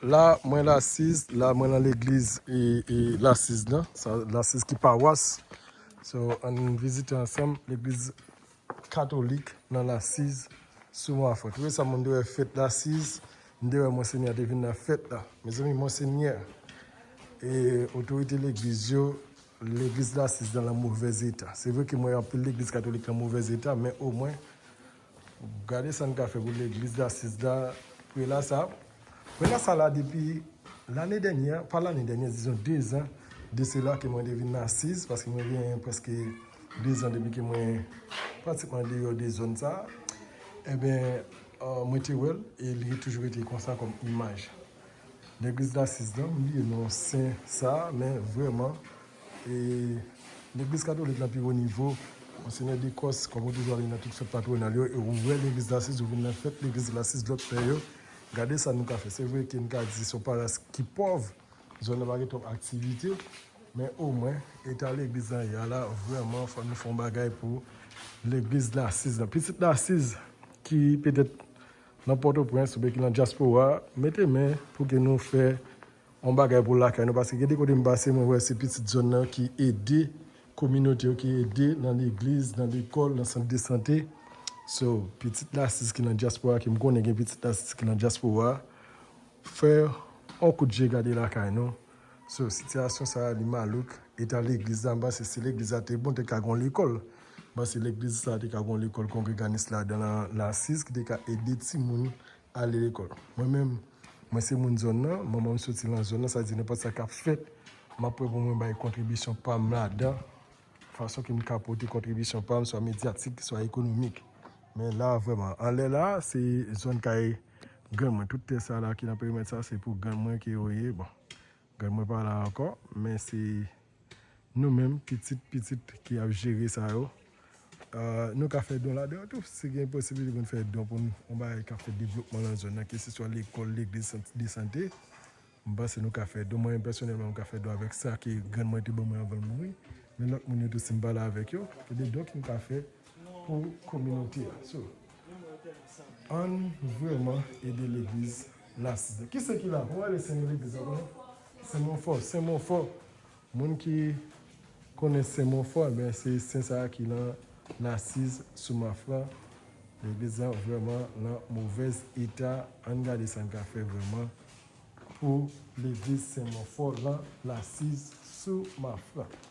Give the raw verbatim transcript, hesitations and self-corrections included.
La, mwen Lasiz, la, mwen nan legliz e, e Lasiz lan, sa, Lasiz ki pawas. So, ann vizite ansanm legliz katolik nan Lasiz sou Mafran. Tou resaman, m te wè fèt Lasiz, m te wè Monsenyè te vin nan fèt la. Mezanmi, Monsenyè, e otorite legliz yo, legliz Lasiz lan nan movèz eta. Se vre ke mwen anpil legliz katolik nan movèz eta, men omwen, gade sa n ka fè pou legliz Lasiz la, prela sa. Prela sa la depi lane dènyè, pa lane dènyè, dizon de zan de sela ke mwen te vin Lasiz, paske mwen gen prèske de zan depi ke mwen pratikman deyò de zòn sa. Ebyen, euh, mwen te wè l, e li toujou rete konsa kòm imaj. Legliz Lasiz lan, m bliye non sen sa, men vrèman, e legliz katolik lan pi wo nivo, Monsenyè Dekòs, kòm ou toujou ale nan tout fèt patwonal yo, e ou wè legliz Lasiz, ou vin nan fèt legliz Lasiz lòt lè yo, gade sa nou ka fè. Se vre ke n ka di se yon pawas ki pòv, zòn nan pa gen twòp aktivite, men omwen, eta legliz lan ye a la, vrèman, fò nou fè yon bagay pou legliz Lasiz lan. Pitit Lasiz ki petèt nan Pòtoprens oubyen ki nan dyaspora, mete men pou ke nou fè yon bagay pou lakay nou, paske gen de kote m pase, mwen wè se pitit zòn nan ki ede kominote yo, ki ede nan legliz, nan lekòl, nan sant de sante. So, pitit Lasiz ki nan dyaspora, ke m konnen gen pitit Lasiz ki nan dyaspora, fè yon kout je gade lakay nou. So, sitiyasyon sa a, li malouk. Eta legliz la, m panse si legliz la te bon, te ka gon lekòl. M panse legliz sa te ka gon lekòl kongreganis ladan la, Lasiz, ki te ka ede timoun ale lekòl. Mwen menm, mwen se moun zòn nan, manman m soti nan zòn nan, sa di nenpòt sa k ap fèt, m ap prè pou mwen bay kontribisyon pa m ladan, fason ke m ka pote kontribisyon pa m, swa medyatik, swa ekonomik. Men la, vrèman, anlè la, se zòn kay grann mwen. Tout tè sa la ki nan perimèt sa, se pou grann mwen ke yo ye. Bon, grann mwen pa la ankò, men se nou menm, pitit, pitit ki ap jere sa yo. Euh, nou ka fè don ladan yo tou. Si gen posiblite pou n fè don pou n, yon bagay k ap fè devlopman nan zòn nan, keseswa lekòl, legliz, sant de sante, m panse nou ka fè don. Mwen menm pèsonèlman, m ka fè don avèk sa ke grann mwen te ban mwen anvan l mouri. Men lòt moun yo tou, si m pale avèk yo, gen de don ke m ka fè pou kominote a. So, ann vrèman ede legliz Lasiz. Kisa ki la? Ou ale Sen legliz la, konnen? Sen Monfò, Sen Monfò. Moun ki konnen Sen Monfò, ebyen, se sen sa a ki nan Lasiz sou Mafran. Legliz la vrèman nan movèz eta. Ann gade sa n ka fè vrèman pou legliz Sen Monfò lan Lasiz sou Mafran.